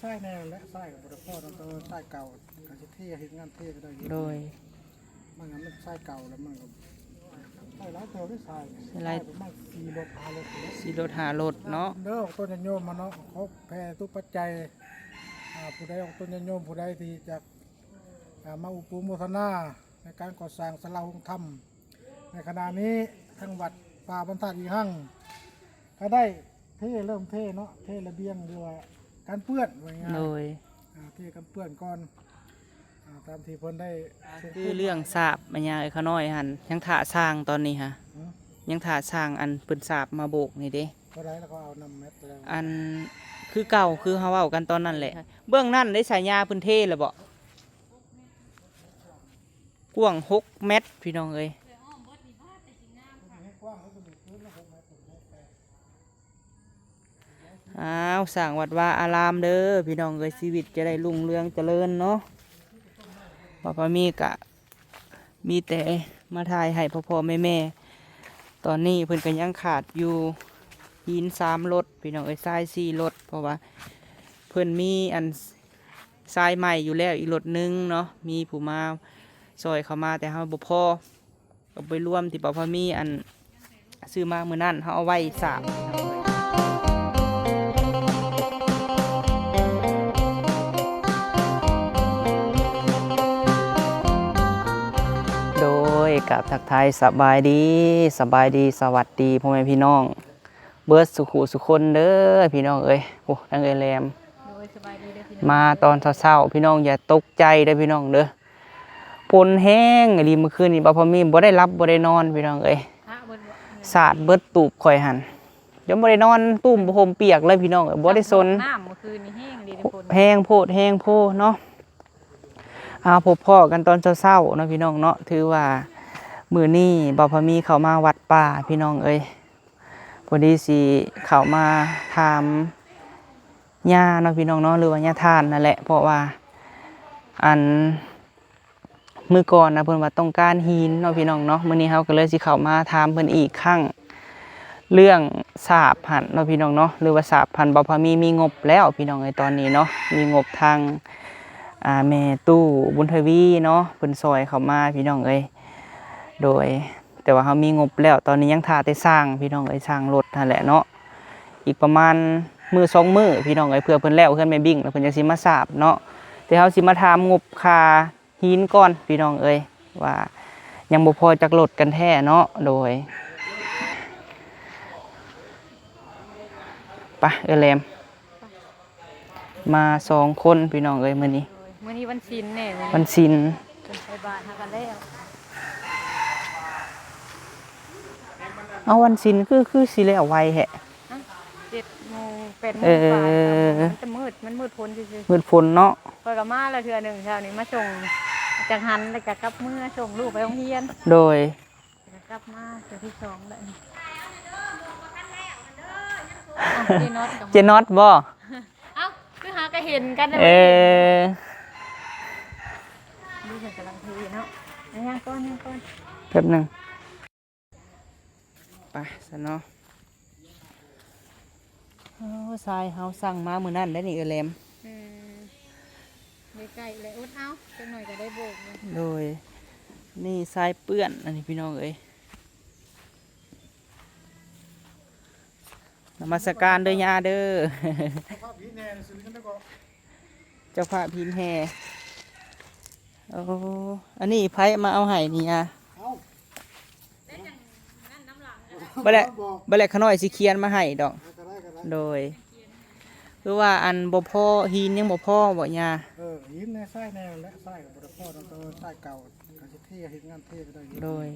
ຊາຍແນ່ແຫຼະ ຊາຍກໍບໍ່ໄດ້ພໍນຳ ແຕ່ວ່າຊາຍເກົ່າ ກໍຊິເທ ເຮັດງານເທກໍໄດ້ຢູ່ ໂດຍ ມັນ ມັນຊາຍເກົ່າແລ້ວ ມັນກໍໃຊ້ຫຼາຍເຕີບເດ້ ຊາຍ ຊາຍປະມານສີ່ລົດ ຫ້າລົດ ສີ່ລົດ ຫ້າລົດເນາະ ເດີ ອອກຕົນຍາດໂຍມມາເນາະ ຂໍແຜ່ທຸກປັດໄຈ ອ່າ ຜູ້ໃດອອກຕົນຍາດໂຍມ ຜູ້ໃດທີ່ຈະ ອ່າ ມາອຸປະໂມທະນາໃນການກໍ່ສ້າງສາລາໂຮງທຳ ໃນຂະນະນີ້ທາງວັດປ່າບ້ານທາດອີ່ຮັ່ງ ກໍໄດ້ເທ ເລີ່ມເທເນາະ ເທລະບຽງ ຫຼືວ່າກັນເປື້ອນ ວ່າງ່າຍໆ ໂດຍ ອ່າ ເທກັນເປື້ອນກ່ອນ ອ່າ ຕາມທີ່ເພິ່ນໄດ້ ຄືເລື່ອງສາບ ແມ່ນຫຍັງ ເອື້ອຍຂະນ້ອຍຫັ້ນ ຍັງຖ້າຊ່າງຕອນນີ້ຫະ ຫື? ຍັງຖ້າຊ່າງ ອັນເພິ່ນສາບມາໂບກນີ້ເດ້ ເທົ່າໃດແລ້ວກໍເອົານຳແມັດແລ້ວ ອັນ ຄືເກົ່າ ຄືເຮົາເວົ້າກັນຕອນນັ້ນແຫຼະ ເບື້ອງນັ້ນໄດ້ ສາຍຍາເພິ່ນເທແລ້ວບໍ່? ກວ້າງຫົກແມັດ ພີ່ນ້ອງເອີຍ ອ້າວ ສ້າງວັດວາອາລາມເດີ ພີ່ນ້ອງເອີຍ ຊີວິດຈະໄດ້ລຸ່ງເຮືອງຈະເລີນເນາະ ວ່າພະມີກະ ມີແຕ່ມາຖ່າຍໃຫ້ພໍ່ໆແມ່ໆ ຕອນນີ້ເພິ່ນກໍຍັງຂາດຢູ່ຫີນສາມລົດ ພີ່ນ້ອງເອີຍ ຊາຍສີ່ລົດ ເພາະວ່າເພິ່ນມີອັນຊາຍໃໝ່ຢູ່ແລ້ວອີກລົດໜຶ່ງເນາະ ມີຜູ້ມາຊ່ອຍເຂົ້າມາ ແຕ່ເຮົາບໍ່ພໍ ກໍໄປລວມທີ່ບໍ່ພໍມີອັນ ຊື້ມາມື້ນັ້ນ ເຮົາເອົາໄວ້ສາບ ໂດຍ ກາບທັກທາຍສະບາຍດີ ສະບາຍດີ ສະຫວັດດີພໍ່ແມ່ພີ່ນ້ອງເບິດສູ່ຄູ່ສູ່ຄົນເດີ ພີ່ນ້ອງເອີຍ ໂອ້ ທັງເອື້ອຍແຫຼມ ໂດຍ ສະບາຍດີເດີພີ່ນ້ອງ ມາຕອນເຊົ້າໆ ພີ່ນ້ອງຢ່າຕົກໃຈເດີພີ່ນ້ອງເດີ ຝົນແຮງອີ່ຫຼີ ມື້ຄືນນີ້ ບ່າວພາມີບໍ່ໄດ້ຫຼັບບໍ່ໄດ້ນອນພີ່ນ້ອງເອີຍ ສາດເບິດຕູບຂ້ອຍຫັ້ນ ຈົນບໍ່ໄດ້ນອນ ຕຸ້ມຜ້າຫົ່ມປຽກເລີຍພີ່ນ້ອງເອີຍ ບໍ່ໄດ້ສົນ ນ້ຳມື້ຄືນນີ້ແຮງອີ່ຫຼີ ຝົນແຮງໂພດແຮງໂພເນາະ. ອ່າ ພົບພໍ້ກັນຕອນເຊົ້າໆເນາະພີ່ນ້ອງເນາະ ຖືວ່າມື້ນີ້ບ່າວພາມີເຂົ້າມາວັດປ່າພີ່ນ້ອງເອີຍ ພໍດີຊິເຂົ້າມາຖາມຍ່າເນາະພີ່ນ້ອງເນາະ ຫຼືວ່າຍ່າທ່ານນັ້ນແຫຼະ ເພາະວ່າ ອັນ ມື້ກ່ອນນະ ເພິ່ນວ່າຕ້ອງການຫີນເນາະພີ່ນ້ອງເນາະ ມື້ນີ້ເຮົາກໍເລີຍຊິເຂົ້າມາຖາມເພິ່ນອີກຄັ້ງ ເລື່ອງສາບຫັ້ນເນາະພີ່ນ້ອງເນາະ ຫຼືວ່າສາບຫັ້ນ ບ່າວພາມີມີງົບແລ້ວພີ່ນ້ອງເອີຍ ຕອນນີ້ເນາະ ມີງົບທາງ ອ່າ ແມ່ຕູ້ບຸນທະວີເນາະ ເພິ່ນຊ່ອຍເຂົ້າມາພີ່ນ້ອງເອີຍ ໂດຍ ແຕ່ວ່າເຮົາມີງົບແລ້ວ ຕອນນີ້ຍັງຖ້າແຕ່ຊ່າງພີ່ນ້ອງເອີຍ ຊ່າງລົດຫັ້ນແຫຼະເນາະ ອີກປະມານມື້ສອງມື້ພີ່ນ້ອງເອີຍ ເພື່ອເພິ່ນແລ້ວເຮືອນແມ່ບິ້ງ ແລ້ວເພິ່ນຈັ່ງຊິມາສາບເນາະ ແຕ່ເຮົາຊິມາຖາມງົບຄ່າ ຫີນກ່ອນພີ່ນ້ອງເອີຍ ວ່າຍັງບໍ່ພໍຈັກລົດກັນແທ້ເນາະ ໂດຍ ໄປ ເອື້ອຍແຫຼມ ມາສອງຄົນພີ່ນ້ອງເອີຍ ມື້ນີ້ ໂດຍ ມື້ນີ້ວັນສິນແດ່ ວັນສິນ ເພິ່ນໃສ່ບາດຫາກັນແລ້ວ ເອົາ ວັນສິນຄື ຄືຊິແລ້ວໄວແທ້ ຮະ ເຈັດໂມງ ແປດໂມງ ເອີ ປາຍ ເກົ້າໂມງ ມັນຈະມືດ ມັນມືດຝົນຊື່ໆ ມືດຝົນເນາະ ຂ້ອຍກໍມາແລ້ວເທື່ອໜຶ່ງເຊົ້ານີ້ ມາສົ່ງຈັກຫັນ ແລ້ວກໍກັບເມືອ ສົ່ງລູກໄປໂຮງຮຽນ ໂດຍ ແລ້ວກໍກັບມາເທື່ອທີສອງແລ້ວນີ້ ອ້າວ ເຈນັອດກໍມາ ເຈນັອດບໍ່? ເອົ້າ ຄືຫາກໍເຫັນກັນ ເອີ ນີ້ເພິ່ນກຳລັງເທເນາະ ຍ່າງກ່ອນ ຍ່າງກ່ອນ ແປັບໜຶ່ງ. ໄປຊະເນາະ ໂອ້ ຊາຍເຮົາສັ່ງມາມື້ນັ້ນໄດ໋ນີ້ ເອື້ອຍແຫຼມ ອືມ ໃກ້ໆແລ້ວ ອົດເອົາ ຈັກໜ້ອຍກໍໄດ້ໂບກແລ້ວ ໂດຍ ນີ້ຊາຍເປື້ອນ ອັນນີ້ພີ່ນ້ອງເອີຍ ນະມັດສະການເດີຍ່າເດີ ເຈົ້າພາບຫີນແຫ່ຊື່ຫຍັງເດີເກາະ? ເຈົ້າພາບຫີນແຫ່ ໂອ້ ອັນນີ້ໃຜມາເອົາໃຫ້ນີ້ອະ? ເອົ້າ ບໍ່ແຫຼະ ບໍ່ແຫຼະ ຂະນ້ອຍຊິຂຽນມາໃຫ້ດອກ ກໍໄດ້ ກໍໄດ້ ໂດຍ ຄືວ່າອັນບໍ່ພໍ ຫີນຍັງບໍ່ພໍບໍ່ຍ່າ? ເອີ ຫີນແດ່ ຊາຍແດ່ແຫຼະ ຊາຍກໍບໍ່ໄດ້ພໍນຳ ແຕ່ວ່າຊາຍເກົ່າກໍຊິເທ ເຮັດງານເທກໍໄດ້ຢູ່ ໂດຍ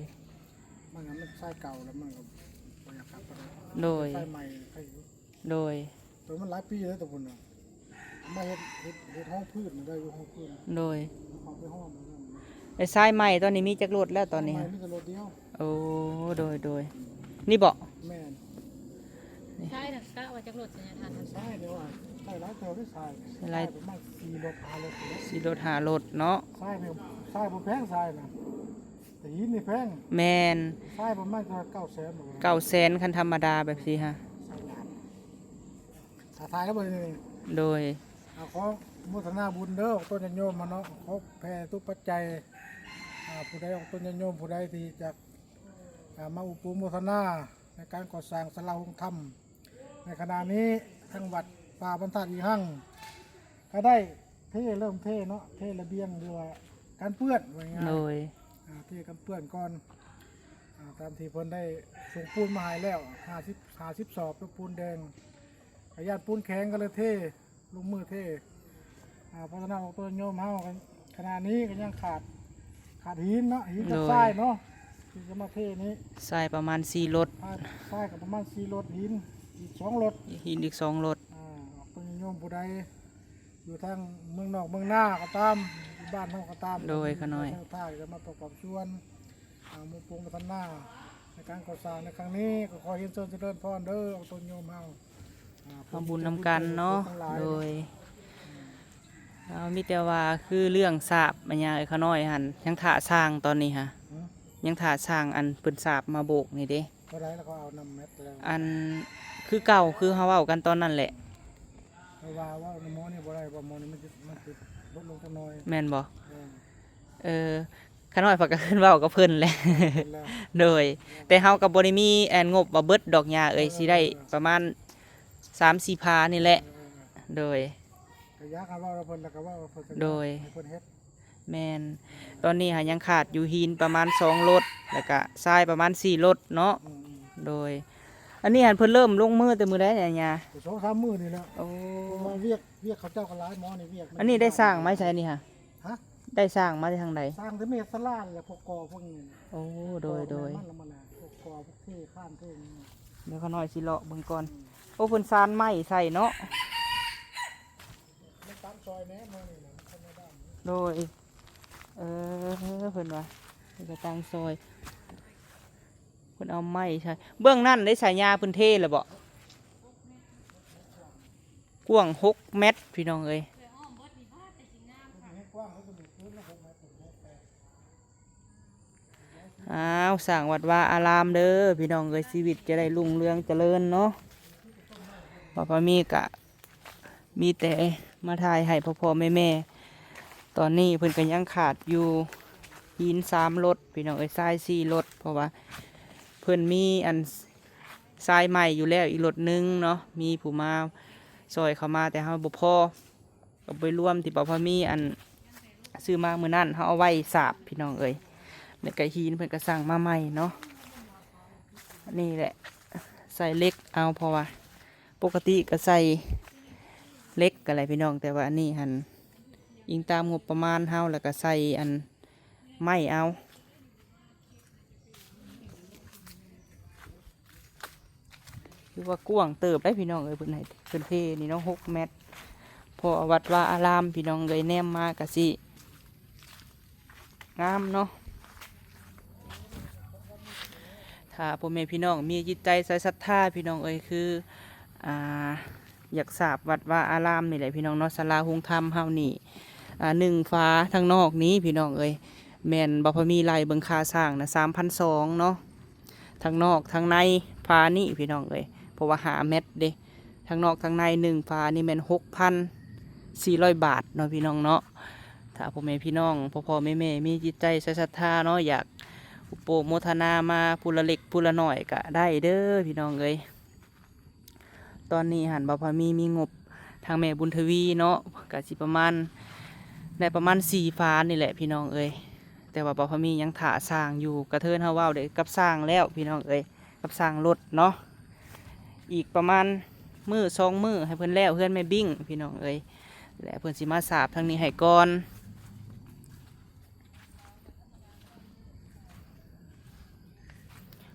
ມັນ ມັນຊາຍເກົ່າແລ້ວ ມັນກໍບໍ່ຢາກຂັບປານໃດ ໂດຍ ຊາຍໃໝ່ໃຄຢູ່ ໂດຍ ແຕ່ມັນຫຼາຍປີແລ້ວແຕ່ພຸ້ນນະ ມາເຮັດ ເຮັດ ເຮັດຮອງພື້ນໄດ້ຢູ່ ຮອງພື້ນ ໂດຍ ເອົາໄປຮອງ ໄອ້ຊາຍໃໝ່ຕອນນີ້ມີຈັກລົດແລ້ວຕອນນີ້? ຊາຍໃໝ່ມີແຕ່ລົດດຽວ ໂອ້ ໂດຍ ໂດຍ ນີ້ບໍ? ແມ່ນ ຊາຍນະ ກະວ່າຈັກລົດ ຊາຍນີ້ວ່າ ຊາຍຫຼາຍເຕີບເດ້ ຊາຍ ຊາຍປະມານສີ່ລົດ ຫ້າລົດ ສີ່ລົດ ຫ້າລົດເນາະ ຊາຍນີ້ ຊາຍບໍ່ແພງ ຊາຍນະ ແຕ່ຫີນນີ້ແພງ ແມ່ນ ຊາຍປະມານເກົ້າແສນ ເກົ້າແສນ ຄັນທຳມະດາແບບຊີ້ຫະ ຊາຍຫຼາຍ ສາທາຍແລ້ວບໍ່ນີ້? ໂດຍ ຂໍອະນຸໂມທະນາບຸນເດີ ອອກຕົນຍາດໂຍມເນາະ ຂໍແຜ່ທຸກປັດໄຈ ອາ ຜູ້ໃດອອກຕົນຍາດໂຍມ ຜູ້ໃດທີ່ຈະ ອາ ມາອຸປະໂມທະນາໃນການກໍ່ສ້າງສາລາໂຮງທຳ ໃນຂະນະນີ້ ທາງວັດປ່າບັນທາດອີຮັ່ງ ກະໄດ້ເທ ເລີ່ມເທເນາະ ເທລະບຽງ ຫຼືວ່າການເປື້ອນ ວ່າງ່າຍໆ ໂດຍ ອາ ເທການເປື້ອນກ່ອນ ອາ ຕາມທີ່ເພິ່ນໄດ້ສົ່ງປູນມາໃຫ້ແລ້ວ ຫ້າສິບ ຫ້າສິບສອບ ເປັນປູນແດງ ກະຢ້ານປູນແຂງ ກະເລີຍເທ ລົງມືເທ ອາ ເພາະສະນັ້ນ ອອກຕົນຍາດໂຍມເຮົາ ຂະນະນີ້ກະຍັງຂາດ ຂາດຫີນເນາະ ຫີນກັບ ໂດຍ ຊາຍເນາະ ທີ່ຈະມາເທນີ້ ຊາຍປະມານສີ່ລົດ ຊາຍກະປະມານສີ່ລົດ ຫີນອີກສອງລົດ ຫີນອີກສອງລົດ ອາ ອອກຕົນຍາດໂຍມຜູ້ໃດ ຢູ່ທາງເມືອງນອກເມືອງນາກໍຕາມ ຢູ່ບ້ານເຮົາກໍຕາມ ໂດຍ ຂ້ານ້ອຍ ເດີນທາງຈະມາປະກອບສ່ວນ ອາ ມຸງປຸງພັດທະນາໃນການກໍ່ສ້າງໃນຄັ້ງນີ້ ກໍຂໍຮຽນເຊີນຈະເລີນພອນເດີ ອອກຕົນຍາດໂຍມເຮົາ ອາ ເຮົາບຸນນຳກັນເນາະ ໂດຍ ເຮົາມີແຕ່ວ່າຄືເລື່ອງສາບ ແມ່ນຫຍັງ ເອີຍ ຂ້ານ້ອຍຫັ້ນ ຍັງຖ້າຊ່າງຕອນນີ້ຫະ ຍັງຖ້າຊ່າງອັນເພິ່ນສາບມາໂບກນີ້ເດ້ ເທົ່າໃດແລ້ວ ເຂົາເອົານຳແມັດແລ້ວ ອັນຄືເກົ່າ ຄືເຮົາເວົ້າກັນຕອນນັ້ນແຫຼະ ເພາະວ່າເວົ້ານຳໝໍນີ້ບໍ່ໄດ້ ເພາະໝໍນີ້ມັນຊິ ມັນຊິລົດລົງຈັກໜ່ອຍ ແມ່ນບໍ່? ເອີ ເອີ ຂ້ານ້ອຍເພິ່ນກະຂຶ້ນເວົ້າກັບເພິ່ນແຫຼະ ເພິ່ນແລ້ວ ໂດຍ ແຕ່ເຮົາກະບໍ່ໄດ້ມີອັນງົບວ່າເບິດດອກຫຍ້າເອີຍ ເອີ ຊິໄດ້ປະມານສາມສີ່ພານີ້ແຫຼະ ເອີ ໂດຍ ກະຢາກໃຫ້ເວົ້ານຳເພິ່ນ ແລ້ວກະເວົ້າເພິ່ນ ໂດຍ ໃຫ້ເພິ່ນເຮັດ ແມ່ນ ຕອນນີ້ຫາຍັງຂາດຢູ່ຫີນປະມານສອງລົດ ແລ້ວກະຊາຍປະມານສີ່ລົດເນາະ ອືມໆ ໂດຍ ອັນນີ້ຫັ້ນເພິ່ນເລີ່ມລົງມືແຕ່ມື້ໃດນີ້ຍາ? ສອງສາມມື້ນີ້ແຫຼະ ໂອ້ ເພາະວ່າວຽກ ວຽກເຂົາເຈົ້າກະຫຼາຍ ໝໍນີ້ວຽກ ອັນນີ້ໄດ້ສ້າງມາໃສນີ້ຫະ? ຮະ? ໄດ້ສ້າງມາແຕ່ທາງໃດ? ສ້າງແຕ່ເມດສາລານີ້ແຫຼະ ພວກກໍ່ພວກນີ້ ໂອ້ ໂດຍໆ ພວກກໍ່ພວກເທຄານເທນີ້ ດຽວຂ້ານ້ອຍຊິເລາະເບິ່ງກ່ອນ ອືມ ໂອ້ ເພິ່ນຊານໄມ້ໃສ່ເນາະ ໂດຍ ເອີ ເພິ່ນວ່າເພິ່ນກະຕັ້ງຊອຍ ເພິ່ນເອົາໄມ້ໃສ່ ເບື້ອງນັ້ນໄດ້ສາຍຍາເພິ່ນເທແລ້ວບໍ່? ກວ້າງຫົກແມັດ ພີ່ນ້ອງເອີຍ ອ້າວ ສ້າງວັດວາອາລາມເດີພີ່ນ້ອງເອີຍ ຊີວິດຈະໄດ້ຮຸ່ງເຮືອງຈະເລີນເນາະ ວ່າພະມີກະ ມີແຕ່ມາຖ່າຍໃຫ້ພໍ່ໆແມ່ໆ ຕອນນີ້ເພິ່ນກະຍັງຂາດຢູ່ຫີນສາມລົດ ພີ່ນ້ອງເອີຍ ຊາຍສີ່ລົດ ເພາະວ່າເພິ່ນມີອັນຊາຍໃໝ່ຢູ່ແລ້ວອີກລົດໜຶ່ງເນາະ ມີຜູ້ມາຊ່ອຍເຂົ້າມາ ແຕ່ເຮົາບໍ່ພໍ ກະໄປລວມທີ່ບໍ່ພໍມີອັນຊື້ມາມື້ນັ້ນ ເຮົາເອົາໄວ້ສາບ ພີ່ນ້ອງເອີຍ ແລ້ວກະຫີນເພິ່ນກະສັ່ງມາໃໝ່ເນາະ ນີ້ແຫຼະ ໃສ່ເຫຼັກເອົາ ເພາະວ່າ ປົກກະຕິກະໃສ່ເຫຼັກກະແຫຼະພີ່ນ້ອງ ແຕ່ວ່າອັນນີ້ຫັ້ນ ອີງຕາມງົບປະມານເຮົາ ແລ້ວກະໃສ່ອັນໄມ້ເອົາ ຖືວ່າກວ້າງເຕີບໄດ໋ພີ່ນ້ອງເອີຍ ເພິ່ນໃຫ້ເພິ່ນເທນີ້ເນາະ ຫົກແມັດ ເພາະວ່າວັດວາອາລາມ ພີ່ນ້ອງເອີຍ ແນມມາກະຊິ ງາມເນາະ ຖ້າພໍ່ແມ່ພີ່ນ້ອງມີຈິດໃຈໃສ່ສັດທາ ພີ່ນ້ອງເອີຍ ຄື ອ່າ ຢາກສາບວັດວາອາລາມນີ້ແຫຼະພີ່ນ້ອງເນາະ ສາລາໂຮງທຳເຮົານີ້ ອ່າ ໜຶ່ງຝາທາງນອກນີ້ ພີ່ນ້ອງເອີຍ ແມ່ນບ່າວພາມີໄລ່ເບິ່ງຄ່າສ້າງນະ ສາມພັນສອງເນາະ ທັງນອກທັງໃນຝານີ້ພີ່ນ້ອງເອີຍ ເພາະວ່າຫ້າແມັດເດ້ ທັງນອກທັງໃນໜຶ່ງຝານີ້ແມ່ນຫົກພັນສີ່ຮ້ອຍບາດເນາະພີ່ນ້ອງເນາະ ຖ້າພໍ່ແມ່ພີ່ນ້ອງ ພໍ່ໆແມ່ໆ ມີຈິດໃຈໃສ່ສັດທາເນາະ ຢາກອຸປະໂມທະນາມາຜູ້ລະເລັກຜູ້ລະນ້ອຍກະໄດ້ເດີພີ່ນ້ອງເອີຍ. ຕອນນີ້ຫັ້ນບ່າວພາມີມີງົບທາງແມ່ບຸນທະວີເນາະ ກະຊິປະມານ ໄດ້ປະມານສີ່ຝານີ້ແຫຼະພີ່ນ້ອງເອີຍ ແຕ່ວ່າບ່າວພາມີຍັງຖ້າຊ່າງຢູ່ ກະເທີນເຮົາເວົ້າໄດ້ກັບຊ່າງແລ້ວພີ່ນ້ອງເອີຍ ກັບຊ່າງລົດເນາະ ອີກປະມານມື້ສອງມື້ໃຫ້ເພິ່ນແລ້ວເຮືອນແມ່ບິ້ງພີ່ນ້ອງເອີຍ ແລະເພິ່ນຊິມາສາບທາງນີ້ໃຫ້ກ່ອນ.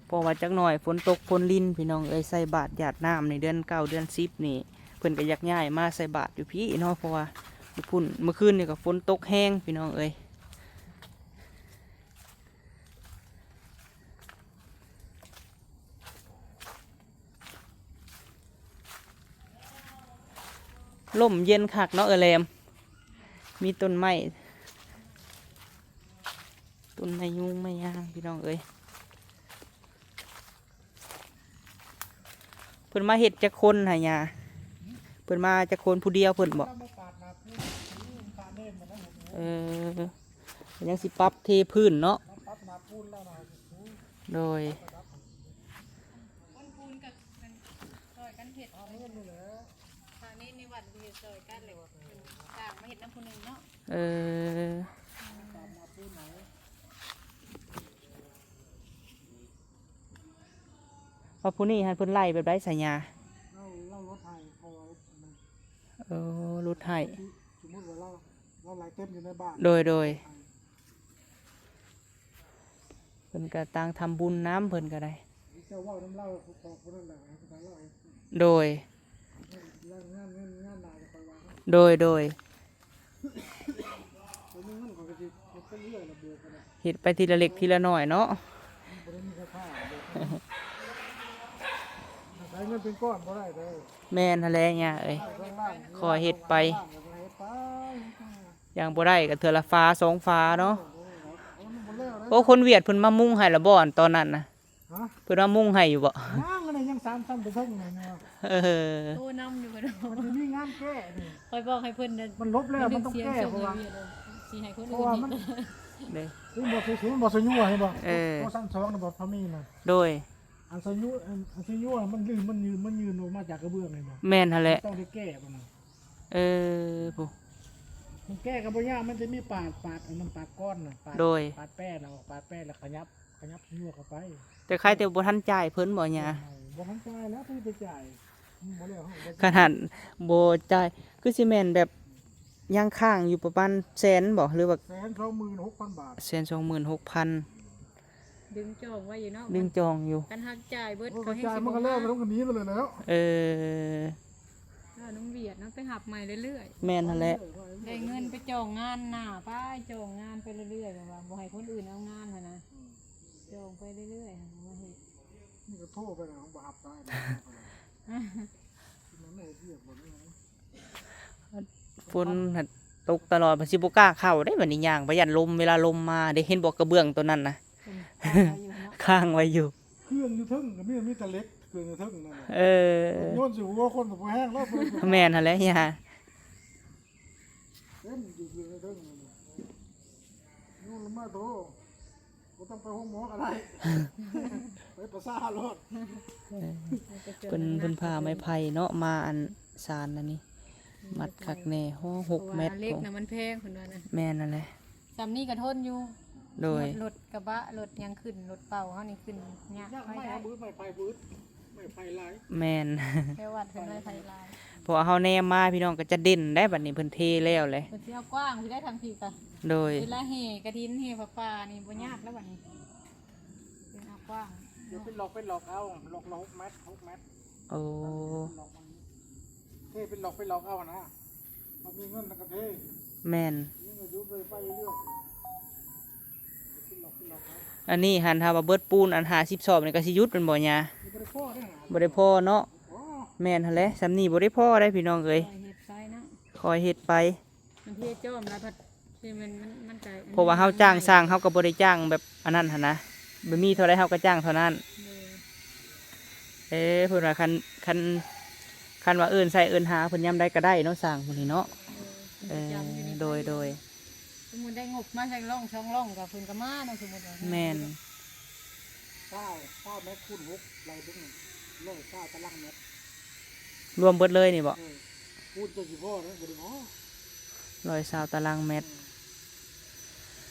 ເພາະວ່າຈັກໜ້ອຍຝົນຕົກຝົນລິນພີ່ນ້ອງເອີຍ ໃສ່ບາດຢາດນ້ຳໃນເດືອນເກົ້າເດືອນສິບນີ້ ເພິ່ນກະຢາກຍ້າຍມາໃສ່ບາດຢູ່ພີ້ເນາະ ເພາະວ່າພຸ້ນ ມື້ຄືນນີ້ກະຝົນຕົກແຮງພີ່ນ້ອງເອີຍ. ລົມເຢັນຄັກເນາະເອື້ອຍແຫຼມ ມີຕົ້ນໄມ້ ຕົ້ນໄມ້ຍູງໄມ້ຍາງພີ່ນ້ອງເອີຍ. ເພິ່ນມາເຮັດຈັກຄົນຫະຍາ? ເພິ່ນມາຈັກຄົນ? ຜູ້ດຽວເພິ່ນບໍ? ເອີ ຍັງຊິປັບເທພື້ນເນາະ. ປັບໜ້າປູນແລ້ວນະ. ໂດຍ. ຄົນປູນກັບອັນຊ່ອຍກັນເຮັດ ພາເນນໃນວັດເຮັດຊ່ອຍກັນ ແລ້ວເພິ່ນຈ້າງມາເຮັດນຳຜູ້ໜຶ່ງເນາະ. ເອີ ວ່າຜູ້ນີ້ຫັ້ນເພິ່ນໄລ່ແບບໃດສະຍາ? ເຮົາ ເຮົາລົດໃຫ້ ເພາະວ່າ ເອີ ລົດໃຫ້ ສົມມຸດວ່າເຮົາ ເຮົາໄລ່ເຕັມຢູ່ໃນບ້ານ. ໂດຍ ໂດຍ. ເພິ່ນກໍຕ່າງທຳບຸນນຳ ເພິ່ນກໍໄດ້. ເຈົ້າເວົ້ານຳລາວ ຜູ້ຂອງຜູ້ນັ້ນແຫຼະ ໃຫ້ເຂົາເຈົ້າເວົ້າເອງ. ໂດຍ. ເລື່ອງງານເງິນງານລາວ ຄ່ອຍວ່າກັນ. ໂດຍ ໂດຍ. ຂ້ອຍມີເງິນ ຂ້ອຍກໍຊິເຮັດໄປເລື້ອຍລະ ບວກກັນນະ ເຮັດໄປທີລະເລັກທີລະນ້ອຍເນາະ. ບໍ່ໄດ້ມີຄ່າ ບວກກັນນະ ໃຊ້ເງິນເປັນກ້ອນບໍ່ໄດ້ເດີ. ແມ່ນຫັ້ນແຫຼະຍ່າເອີຍ. ຂໍເຮັດໄປ ເຮັດໄປ. ຢ່າງບໍ່ໄດ້ກໍເທື່ອລະຝາສອງຝາເນາະ. ໂອ້ ຄົນຫວຽດເພິ່ນມາມຸງໃຫ້ລະບໍ່ ຕອນນັ້ນນະ? ຮະ? ເພິ່ນມາມຸງໃຫ້ຢູ່ບໍ່? ຍັງ ອັນນີ້ຍັງສາມຊັ້ນໄປເທິງນີ້. ເອີ ໂອ້ ນຳຢູ່ເພິ່ນ ມັນຊິມີງານແກ້ນີ້. ຂ້ອຍບອກໃຫ້ເພິ່ນນັ້ນ ມັນລົບແລ້ວ ມັນຕ້ອງແກ້ ເພາະວ່າ ຊິໃຫ້ຄົນອື່ນເຮັດ. ເດ້ ເຫັນບໍ່? ສູງໆ ບໍ່ສະຫຍວ ເຫັນບໍ່? ເອີ ໂຕຊັ້ນສອງນະ ບໍ່ ພາມີນະ. ໂດຍ. ອັນສະຫຍວ ອັນ ອັນສະຫຍວມັນຍື່ນ ມັນຍື່ນ ມັນຍື່ນອອກມາຈາກກະເບື້ອງ ເຫັນບໍ່? ແມ່ນຫັ້ນແຫຼະ. ຕ້ອງໄດ້ແກ້ປານນັ້ນ. ເອີ ຜູ້ ມັນແກ້ກໍບໍ່ຍາກ ມັນຈະມີປາດ ປາດ ອັນນັ້ນ ປາດກ້ອນນະ ປາດ. ໂດຍ. ປາດແປ້ນ ເອົາປາດແປ້ນແລ້ວຂະຫຍັບ ຂະຫຍັບສະຫຍວເຂົ້າໄປ. ແຕ່ໃຄແຕ່ບໍ່ທັນຈ່າຍເພິ່ນບໍ່ຍ່າ? ບໍ່ທັນຈ່າຍແລ້ວ ເພິ່ນໄປຈ່າຍ ມັນບໍ່ແລ້ວ. ຂະໜາດບໍ່ຈ່າຍ ຄືຊິແມ່ນແບບຍັງຄ້າງຢູ່ປະມານແສນບໍ່ ຫຼືວ່າ ແສນສອງໝື່ນຫົກພັນບາດ. ແສນສອງໝື່ນຫົກພັນ. ດຶງຈອງໄວ້ຢູ່ເນາະ ດຶງຈອງຢູ່. ຄັນຫາກຈ່າຍເບິດ ໂອ້ຍ ເຂົາແຮ່ງ ມັນກໍແລ້ວ ຊິບໍ່ມາ ມັນກໍໜີໄປເລີຍແລ້ວ. ເອີ ເອີ ນ້ອງຫວຽດເນາະ ໄປຮັບໃໝ່ເລື້ອຍໆ. ແມ່ນຫັ້ນແຫຼະ. ໄດ້ເງິນໄປຈ້ອງງານໜ້າ ໄປຈ້ອງງານໄປເລື້ອຍໆ ແບບວ່າບໍ່ໃຫ້ຄົນອື່ນເອົາງານຫັ້ນນະ. ອືມ ຈ້ອງໄປເລື້ອຍໆ ມາເຮັດ. ນີ້ກໍໂທໄປແລ້ວ ບໍ່ຮັບສາຍ. ຝົນຫັ້ນຕົກຕະຫຼອດ ມັນຊິບໍ່ກ້າເຂົ້າເດ້. ບັດນີ້ຍ່າງໄປຢ້ານລົມ ເວລາລົມມາເດ້. ເຫັນບໍ່ກະເບື້ອງຕົວນັ້ນນະ? ອືມ ຄ້າງໄວ້ຢູ່ ຄ້າງໄວ້ຢູ່. ເຄື່ອງຢູ່ເທິງກໍມີ ມີແຕ່ເຫຼັກ ເຄື່ອງຢູ່ເທິງນັ້ນນະ. ເອີ ໂຍນໃສ່ຫົວຄົນກໍບໍ່ແຮງແລ້ວ. ແມ່ນຫັ້ນແຫຼະຍ່າ ເຕັມຢູ່ເຄື່ອງຢູ່ເທິງນັ້ນນະ. ໂຍນລົງມາໂຕ ບໍ່ຕ້ອງໄປໂຮງໝໍກໍໄດ້ ໄປປະຊາໂລດ. ເອີ ເພິ່ນ ເພິ່ນພາໄມ້ໄຜ່ເນາະ ມາອັນສານອັນນີ້ ມັດຄັກແນ່. ໂອ້ ຫົກແມັດ ເພາະວ່າເຫຼັກນະມັນແພງ ເພິ່ນວ່ານະ. ແມ່ນຫັ້ນແຫຼະ. ສ່ຳນີ້ກໍທົນຢູ່. ໂດຍ. ລົດ ລົດກະບະ ລົດຫຍັງຂຶ້ນ ລົດເປົາເຮົານີ້ຂຶ້ນຍາກ. ຍາກ ໄມ້ ໄມ້ ຫາ ຫາ ບືດ ໄມ້ໄຜ່ບືດ ໄມ້ໄຜ່ຫຼາຍ. ແມ່ນ ແຖວວັດເພິ່ນໄມ້ໄຜ່ຫຼາຍ. ເພາະວ່າເຮົາແນມມາ ພີ່ນ້ອງກໍຈະເດັ່ນໄດ້. ບັດນີ້ເພິ່ນເທແລ້ວແຫຼະ ເພິ່ນຊິເອົາກວ້າງຊິໄດ້ ທາງພີ້ກະ. ໂດຍ. ເວລາແຫ່ກະຖິນ ແຫ່ຜ້າປ່ານີ້ບໍ່ຍາກແລ້ວບັດນີ້ ເພິ່ນເອົາກວ້າງ. ດຽວເປັນຫຼອກ ເປັນຫຼອກເອົາ ຫຼອກລະຫົກແມັດ ຫົກແມັດ. ໂອ້ ເທເປັນຫຼອກ ເປັນຫຼອກເອົານະ. ເຮົາມີເງິນແລ້ວກໍເທ. ແມ່ນ. ມີເງິນຢູ່ໄປເລື້ອຍໆ. ເປັນຫຼອກ ເປັນຫຼອກເອົາ. ອັນນີ້ຫັ້ນ ຖ້າວ່າເບິດປູນອັນຫ້າສິບສອບນີ້ກໍຊິຢຸດແມ່ນບໍ່ຍ່າ? ບໍ່ໄດ້ພໍເດ້. ບໍ່ໄດ້ພໍເນາະ. ບໍ່. ແມ່ນຫັ້ນແຫຼະ ສ່ຳນີ້ບໍ່ໄດ້ພໍໄດ໋ ພີ່ນ້ອງເອີຍ. ຄ່ອຍເຮັດໄປເນາະ ຄ່ອຍເຮັດໄປ. ມັນເທຈອມແລ້ວພັດ ທີ່ມັນ ມັນ ມັນກະ ເພາະວ່າເຮົາຈ້າງຊ່າງ ເຮົາກໍບໍ່ໄດ້ຈ້າງແບບອັນນັ້ນຫັ້ນນະ ແບບມີເທົ່າໃດເຮົາກໍຈ້າງເທົ່ານັ້ນ. ໂດຍ. ເອີ ເພິ່ນວ່າຄັນ ຄັນ ຄັນວ່າເອີ້ນໃສ່ເອີ້ນຫາເພິ່ນຍາມໃດກໍໄດ້ເນາະ ຊ່າງຜູ້ນີ້ເນາະ. ເອີ ເອີ ເພິ່ນປະຈຳຢູ່ນີ້. ໂດຍ ໂດຍ. ສົມມຸດໄດ້ງົບມາໃສ່ຮ່ອງສອງຮ່ອງກໍເພິ່ນກໍມາເນາະ ສົມມຸດວ່າ. ແມ່ນ. ຊາວ ຊາວແມັດຄູນຫົກ ໄລ່ເບິ່ງ ຮ້ອຍຊາວຕາລາງແມັດ. ລວມເບິດເລີຍນີ້ບໍ? ເອີ ຄູນຈະຊິພໍເດ້ ບໍ່ໄດ້ພໍ. ຮ້ອຍຊາວຕາລາງແມັດ.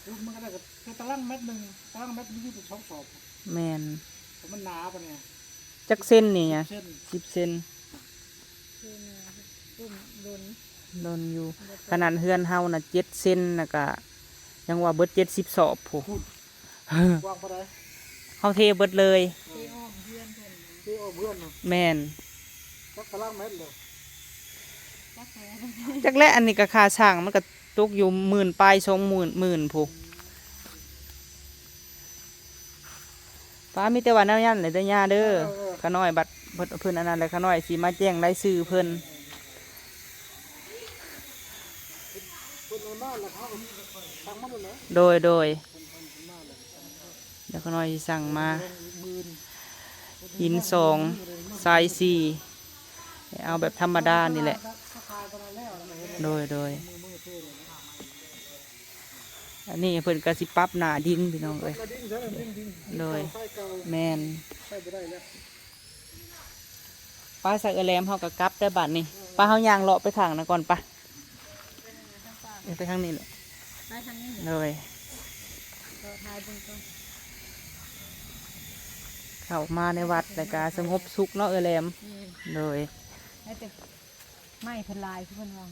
ເອີ ມັນກໍໄດ້ ແຕ່ຕາລາງແມັດໜຶ່ງ ຕາລາງແມັດມັນຢູ່ເປັນສອງສອບ. ແມ່ນ. ເພາະມັນໜາປານນີ້. ຈັກເຊັນນີ້ຫະ? ສິບເຊັນ. ສິບເຊັນ. ຄືນະ ຕຸ້ມດົນ ດົນຢູ່. ຂະໜາດເຮືອນເຮົານະ ເຈັດເຊັນນະ ກະຍັງວ່າເບິດເຈັດສິບສອບພຸ້ນ. ກວ້າງປານໃດ? ເຮົາເທເບິດເລີຍ. ເອີ ເທອ້ອມເຮືອນເພິ່ນ. ເທອ້ອມເຮືອນນະ. ແມ່ນ. ຈັກຕາລາງແມັດເລີຍ? ຈັກແຫຼະ ອັນນີ້ກໍຄ່າຊ່າງມັນກໍຕົກຢູ່ໝື່ນປາຍ ສອງໝື່ນ ໝື່ນພຸ້ນ. ປ້າ ມີແຕ່ວ່າແນວນັ້ນແຫຼະເດີຍ່າເດີ. ເອີ ເອີ ຂ້ານ້ອຍບັດເພິ່ນ ເພິ່ນອັນນັ້ນແຫຼະ ຂ້ານ້ອຍຊິມາແຈ້ງລາຍຊື່ເພິ່ນ. ເພິ່ນເອົາມາແລ້ວເຮົາກໍສັ່ງມາໂລດແຫຼະ. ໂດຍ ໂດຍ. ເພິ່ນ ເພິ່ນ ເພິ່ນມາແລ້ວ ດຽວຂ້ານ້ອຍຊິສັ່ງມາ. ຫີນສອງ ຊາຍສີ່ ເອົາແບບທຳມະດານີ້ແຫຼະ. ໂດຍ ໂດຍ. ອັນນີ້ເພິ່ນກໍຊິປັບໜ້າດິນພີ່ນ້ອງເອີຍ. ປັບໜ້າດິນຊະ ດິນ ດິນ ໂດຍ ເກົ່າ ຊາຍເກົ່າ ແມ່ນ ໃຊ້ບໍ່ໄດ້ແລ້ວ. ໄປ ຊະເອື້ອຍແຫຼມ ເຮົາກໍກັບເດີບາດນີ້. ໄປ ເຮົາຍ່າງເລາະໄປທາງນັ້ນກ່ອນ ໄປ ໄປທາງນີ້ແຫຼະ ໄປທາງນີ້ ໂດຍ ເລາະຖ່າຍເບິ່ງກ່ອນ. ເຂົ້າມາໃນວັດແລ້ວກໍສະຫງົບສຸກເນາະເອື້ອຍແຫຼມ. ແມ່ນ ໂດຍ ໄມ້ເພິ່ນຫຼາຍຄືເພິ່ນວ່າ.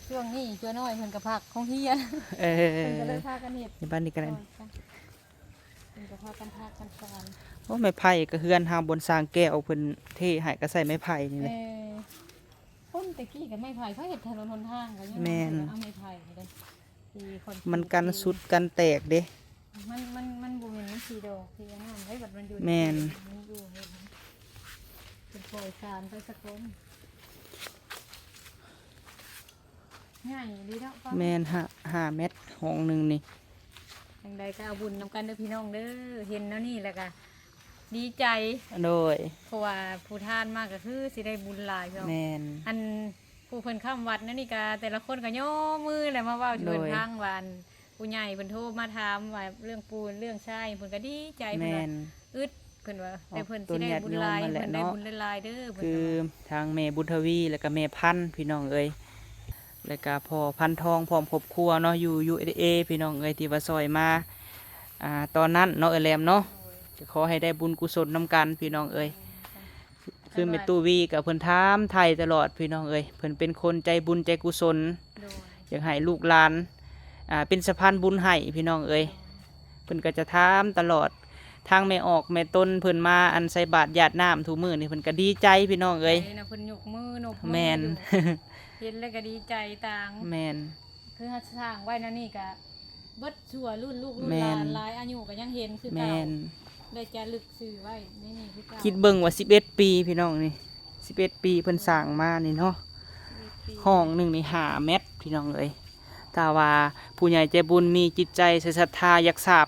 ຊ່ວງນີ້ເຈົ້ານ້ອຍເພິ່ນກໍພັກໂຮງຮຽນ ເອີ ເພິ່ນກໍເລີຍພາກັນເຮັດ ໃນບ້ານນີ້ກໍໄດ້ ເພິ່ນກໍພາກັນພັກກັນສານ. ໂອ້ ໄມ້ໄຜ່ກໍເຮືອນເຮົາ ບ່ອນຊ່າງແກ້ວເພິ່ນເທໃຫ້ກໍໃຊ້ໄມ້ໄຜ່ນີ້ແຫຼະ. ເອີ ຄົນແຕ່ກີ້ກໍໄມ້ໄຜ່ ເຂົາເຮັດຖະໜົນຫົນທາງກໍຍັງ ແມ່ນ ເອົາໄມ້ໄຜ່ເດ້. ມັນກັນຊຸດກັນແຕກເດ້. ມັນ ມັນ ມັນບໍ່ແມ່ນມັນຊິດອກຊິອັນນັ້ນໄດ໋ ບັດມັນຢູ່ ແມ່ນ ມັນຢູ່ເຮັດ ເປັນປ່ອຍສານໄປສາກ່ອນ. ໃຫຍ່ເດ້ເນາະ ແມ່ນ ຫ້າ ຫ້າແມັດຫ້ອງໜຶ່ງນີ້. ຈັ່ງໃດກໍເອົາບຸນນຳກັນເດີພີ່ນ້ອງເດີ ເຫັນແນວນີ້ແລ້ວກໍດີໃຈ ໂດຍ ເພາະວ່າຜູ້ທ່ານມາກໍຄືຊິໄດ້ບຸນຫຼາຍພີ່ນ້ອງ. ແມ່ນ ອັນ ຜູ້ເພິ່ນຄ້ຳວັດນັ້ນນີ້ກະ ແຕ່ລະຄົນກະຍໍມືແຫຼະ ມາເວົ້າ ໂດຍ ເພິ່ນຟັງວ່າ ອັນ ຜູ້ໃຫຍ່ເພິ່ນໂທມາຖາມວ່າເລື່ອງປູນເລື່ອງຊາຍ ເພິ່ນກະດີໃຈ ເພິ່ນວ່າ ແມ່ນ ອຶດ ເພິ່ນວ່າ ແຕ່ເພິ່ນຊິໄດ້ບຸນຫຼາຍ ເພິ່ນໄດ້ບຸນຫຼາຍໆເດີ ເພິ່ນວ່າ. ຄືທາງແມ່ບຸນທະວີ ແລ້ວກະແມ່ພັນ ພີ່ນ້ອງເອີຍ ແລ້ວກະພໍ່ພັນທອງ ພ້ອມຄອບຄົວເນາະ ຢູ່ ຢູເອສເອ ພີ່ນ້ອງເອີຍ ທີ່ວ່າຊ່ອຍມາ ອ່າ ຕອນນັ້ນເນາະ ເອື້ອຍແຫຼມເນາະ ໂດຍ ກໍຂໍໃຫ້ໄດ້ບຸນກຸສົນນຳກັນ ພີ່ນ້ອງເອີຍ. ຄືແມ່ຕູ້ວີກໍເພິ່ນຖາມໄຖ່ຕະຫຼອດພີ່ນ້ອງເອີຍ ເພິ່ນເປັນຄົນໃຈບຸນໃຈກຸສົນ ໂດຍ ຢາກໃຫ້ລູກຫຼານ ອ່າ ເປັນສະພານບຸນໃຫ້ພີ່ນ້ອງເອີຍ ໂດຍ ເພິ່ນກໍຈະຖາມຕະຫຼອດ. ທາງແມ່ອອກແມ່ຕົນເພິ່ນມາອັນໃສ່ບາດຢາດນ້ຳທຸມື້ນີ້ ເພິ່ນກໍດີໃຈພີ່ນ້ອງເອີຍ ໃຈນະ ເພິ່ນຍົກມືນົບມື ແມ່ນ ຢູ່ ເຫັນແລ້ວກໍດີໃຈຕ່າງ ແມ່ນ ຄືເຮົາສ້າງໄວ້ແນວນີ້ກະເບິດຊົ່ວລຸ້ນລູກລຸ້ນ ແມ່ນ ຫຼານ ຫຼາຍອາຍຸກະຍັງເຫັນຄືເກົ່າ ແມ່ນ ໄດ້ຈາລຶກຊື່ໄວ້ໃນນີ້ຄືເກົ່າ. ຄິດເບິ່ງວ່າສິບເອັດປີພີ່ນ້ອງນີ້ ສິບເອັດປີເພິ່ນສ້າງມານີ້ເນາະ ສິບເອັດປີ ຫ້ອງໜຶ່ງນີ້ຫ້າແມັດພີ່ນ້ອງເອີຍ. ຖ້າວ່າຜູ້ໃຫຍ່ໃຈບຸນມີຈິດໃຈໃສ່ສັດທາຢາກສາບ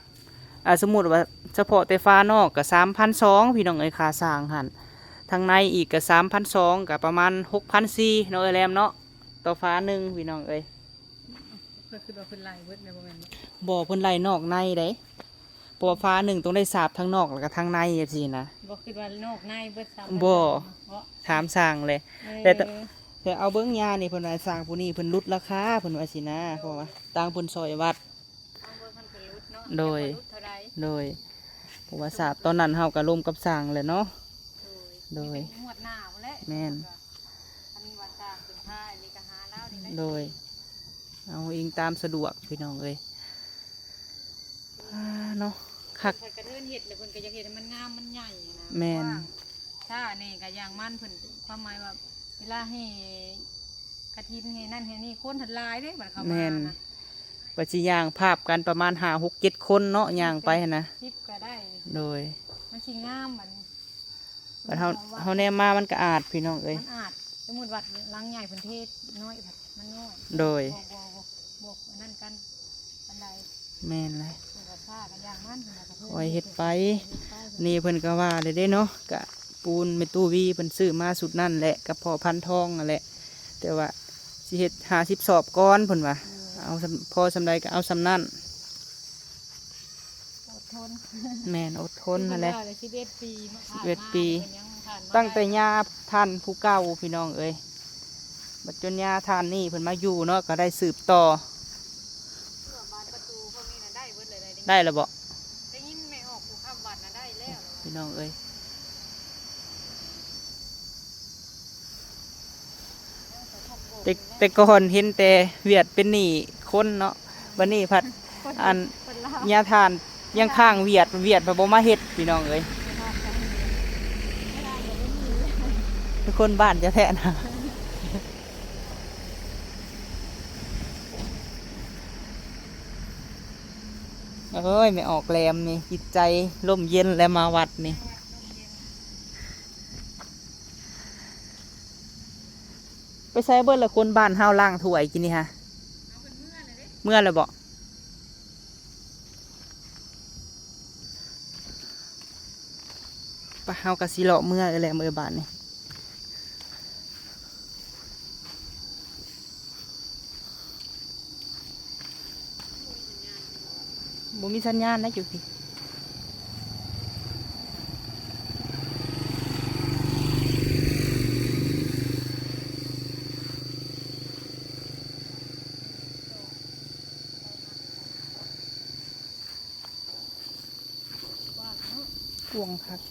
ອ່າ ສົມມຸດວ່າສະເພາະແຕ່ຝານອກກະສາມພັນສອງພີ່ນ້ອງເອີຍ ຄ່າສ້າງຫັ້ນ ທາງໃນອີກກະສາມພັນສອງ ກະປະມານຫົກພັນສີ່ເນາະ ເອື້ອຍແຫຼມເນາະ ຕໍ່ຝາໜຶ່ງພີ່ນ້ອງເອີຍ. ຂ້ອຍຄິດວ່າເພິ່ນໄລ່ເບິດແລ້ວ ບໍ່ແມ່ນບໍ່? ບໍ່ ເພິ່ນໄລ່ນອກໃນເດ້ ເພາະວ່າຝາໜຶ່ງຕ້ອງໄດ້ສາບທັງນອກ ແລ້ວກໍທັງໃນຈັ່ງຊີ້ນະ. ບໍ່ ຄິດວ່ານອກໃນເບິດ ສາມພັນ ບໍ່ ສອງເນາະ ຖາມຊ່າງແຫຼະ ເອີ ແຕ່ ແຕ່ເອົາເບິ່ງຍານີ້ ເພິ່ນວ່າຊ່າງຜູ້ນີ້ເພິ່ນຫຼຸດລາຄາ ເພິ່ນວ່າຊີ້ນະ ເພາະວ່າຕ່າງເພິ່ນຊ່ອຍວັດ ເອົາເບິ່ງມັນກໍຫຼຸດເນາະ ໂດຍ ເພິ່ນວ່າຫຼຸດເທົ່າໃດ ໂດຍ ເພາະວ່າສາບຕອນນັ້ນເຮົາກໍລົມກັບຊ່າງແຫຼະເນາະ ໂດຍ ໂດຍ ມີແຕ່ງວດໜ້າພຸ້ນແຫຼະ ແມ່ນ ຄັນວ່າຊ່າງເປັນພາອັນນີ້ກໍຫາລາວນີ້ແຫຼະ ໂດຍ ເອົາອີງຕາມສະດວກພີ່ນ້ອງເອີຍ. ອ່າ ເນາະ ຄັກ ເພິ່ນກະເທີນເຮັດແລ້ວ ເພິ່ນກະຢາກເຮັດໃຫ້ມັນງາມມັນໃຫຍ່ນະ ແມ່ນ ວ່າງຊ້າແດ່ກະຢ່າງມັນ ເພິ່ນ ຄວາມໝາຍວ່າເວລາແຫ່ກະຖິນແຫ່ນັ້ນແຫ່ນີ້ ຄົນຫັ້ນຫຼາຍເດ້ ບັດເຂົາມາ ແມ່ນ ນະ ວ່າຊິຍ່າງພາບກັນປະມານຫ້າ ຫົກ ເຈັດ ຄົນເນາະ ຍ່າງໄປຫັ້ນນະ ສິບກໍໄດ້ ໂດຍ ມັນຊິງາມ ບັດນີ້ ບັດເຮົາ ເຮົາແນມມາມັນກະອາດພີ່ນ້ອງເອີຍ ມັນອາດ ສົມມຸດວ່າຫຼັງໃຫຍ່ເພິ່ນເທນ້ອຍ ມັນນ້ອຍ ໂດຍ ບໍ່ ບໍ່ ບໍ່ ບໍ່ອັນນັ້ນກັນປານໃດ ແມ່ນແຫຼະ ເພິ່ນກໍຊ້າກໍຢ່າງມັນ ເພິ່ນກໍເທີນ ຄ່ອຍເຮັດໄປ ເຮັດໄປ ນີ້ເພິ່ນກໍວ່າແລ້ວເດ້ເນາະ ກະປູນແມ່ຕູ້ວີເພິ່ນຊື້ມາຊຸດນັ້ນແຫຼະ ກັບພໍ່ພັນທອງນັ້ນແຫຼະ ແຕ່ວ່າຊິເຮັດຫ້າສິບສອບກ່ອນເພິ່ນວ່າ ເອີ ເອົາສ່ຳ ພໍສ່ຳໃດກໍເອົາສ່ຳນັ້ນ ອົດທົນ ແມ່ນ ອົດທົນຫັ້ນແຫຼະ ຄືເພິ່ນວ່າແຫຼະ ສິບເອັດປີ ສິບເອັດປີ ຜ່ານມາ ຕັ້ງແຕ່ຍ່າທ່ານຜູ້ເກົ່າພີ່ນ້ອງເອີຍ ບັດຈົນຍ່າທ່ານນີ້ເພິ່ນມາຢູ່ເນາະ ກໍໄດ້ສືບຕໍ່ ບານປະຕູພວກນີ້ນະໄດ້ເບິດເລີຍ ໄດ້ແລ້ວບໍ່? ໄດ້ຍິນແມ່ອອກຜູ້ຄ້ຳວັດນະໄດ້ແລ້ວ ພີ່ນ້ອງເອີຍ. ແຕ່ ແຕ່ກ່ອນເຫັນແຕ່ຫວຽດເປັນໜີ້ຄົນເນາະ ບັດນີ້ພັດ ອັນ ຍາທ່ານຍັງຄ້າງຫວຽດ ຫວຽດພັດບໍ່ມາເຮັດ ພີ່ນ້ອງເອີຍ ເປັນຄົນບ້ານແທ້ໆນະ. ໂອ້ຍ ແມ່ອອກແຫຼມນີ້ ຈິດໃຈລົມເຢັນແລ້ວມາວັດນີ້. ໄປໃສເບິດລະຄົນບ້ານເຮົາລ້າງຖ້ວຍກິນນີ້ຫະ? ເອົາເພິ່ນເມືອແລ້ວເດ້ ເມືອແລ້ວບໍ? ປະ ເຮົາກໍຊິເລາະເມືອແລ້ວເອີຍບາດນີ້. ບໍ່ມີສັນຍານນະຢູ່ພີ້. ກວ້າງເນາະ ກວ້າງຄັກ.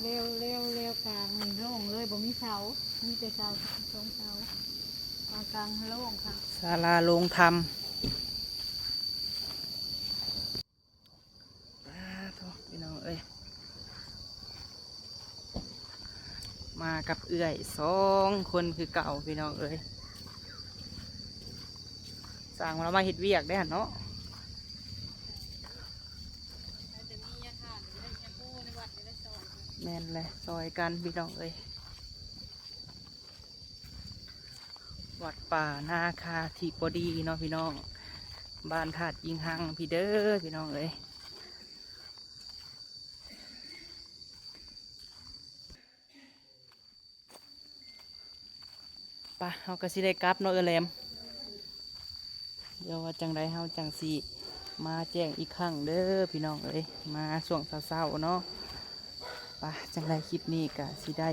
ແລວ ແລວ ແລວກາງນີ້ໂລ່ງເລີຍ ບໍ່ມີເສົາ ມີແຕ່ເສົາ ສອງເສົາ ກາງ ກາງໂລ່ງຄັກ ສາລາໂລງທຳ. ປາໂທ້ ພີ່ນ້ອງເອີຍ ມາກັບເອື້ອຍສອງຄົນຄືເກົ່າ ພີ່ນ້ອງເອີຍ. ສ້າງວ່າລາວມາເຮັດວຽກເດ້ຫັ້ນເນາະ. ແມ່ນແຫຼະ ຊ່ອຍກັນ ພີ່ນ້ອງເອີຍ. ວັດປ່ານາຄາທິບໍດີເນາະ ພີ່ນ້ອງ ບ້ານທາດອີງຮັງພີ້ເດີ ພີ່ນ້ອງເອີຍ. ປະ ເຮົາກໍຊິໄດ້ກັບເນາະ ເອື້ອຍແຫຼມ. ດຽວວ່າຈັ່ງໃດເຮົາຈັ່ງຊິມາແຈ້ງອີກຄັ້ງເດີ ພີ່ນ້ອງເອີຍ ມາຊ່ວງເຊົ້າໆເນາະ. ປະ ຈັ່ງໃດຄລິບນີ້ກະຊິໄດ້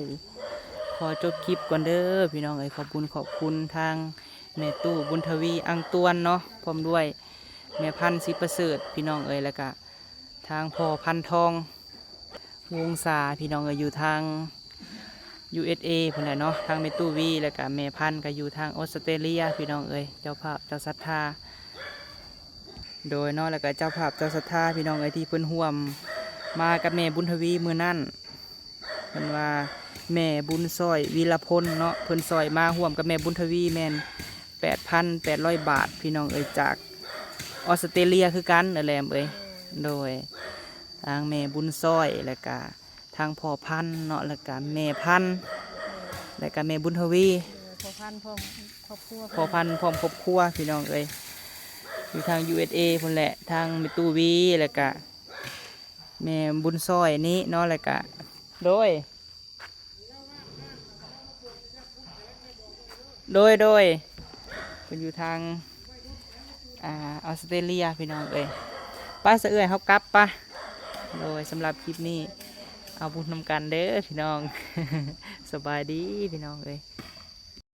ຂໍຈົບຄລິບກ່ອນເດີ ພີ່ນ້ອງເອີຍ. ຂອບບຸນຂອບຄຸນທາງແມ່ຕູ້ບຸນທະວີ ອັງຕວນເນາະ ພ້ອມດ້ວຍແມ່ພັນ ສີປະເສີດ ພີ່ນ້ອງເອີຍ ແລ້ວກະ ທາງພໍ່ພັນທອງ ວົງສາ ພີ່ນ້ອງເອີຍ ຢູ່ທາງ ຢູເອສເອ ພຸ້ນແຫຼະເນາະ. ທາງແມ່ຕູ້ວີ ແລ້ວກະແມ່ພັນກໍຢູ່ທາງອົດສະເຕຣເລຍ ພີ່ນ້ອງເອີຍ ເຈົ້າພາບເຈົ້າສັດທາ ໂດຍເນາະ. ແລ້ວກະເຈົ້າພາບເຈົ້າສັດທາ ພີ່ນ້ອງເອີຍ ທີ່ເພິ່ນຮ່ວມມາກັບແມ່ບຸນທະວີມື້ນັ້ນ ເພິ່ນວ່າແມ່ບຸນຊ່ອຍ ວີລະພົນເນາະ ເພິ່ນຊ່ອຍມາຮ່ວມກັບແມ່ບຸນທະວີແມ່ນ ແປດພັນແປດຮ້ອຍບາດ ພີ່ນ້ອງເອີຍ ຈາກອົດສະເຕຣເລຍຄືກັນ ເອື້ອຍແຫຼມເອີຍ. ໂດຍ ທາງແມ່ບຸນຊ່ອຍ ແລ້ວກະທາງພໍ່ພັນເນາະ ແລ້ວກະແມ່ພັນ ແລ້ວກະແມ່ບຸນທະວີ ເອີ ພໍ່ພັນພ້ອມຄອບຄົວ ພໍ່ພັນພ້ອມຄອບຄົວ ພີ່ນ້ອງເອີຍ ຢູ່ທາງ ຢູເອສເອ ພຸ້ນແຫຼະ ທາງແມ່ຕູ້ວີ ແລ້ວກະແມ່ບຸນຊ່ອຍນີ້ເນາະ ແລ້ວກະ ໂດຍ ໂດຍ ໂດຍ ເພິ່ນຢູ່ທາງ ອ່າ ອົດສະເຕຣເລຍ ພີ່ນ້ອງເອີຍ. ໄປຊະເອື້ອຍ ເຮົາກັບປະ. ໂດຍ ສຳລັບຄລິບນີ້ ເອົາບຸນນຳກັນເດີພີ່ນ້ອງ ສະບາຍດີພີ່ນ້ອງເອີຍ.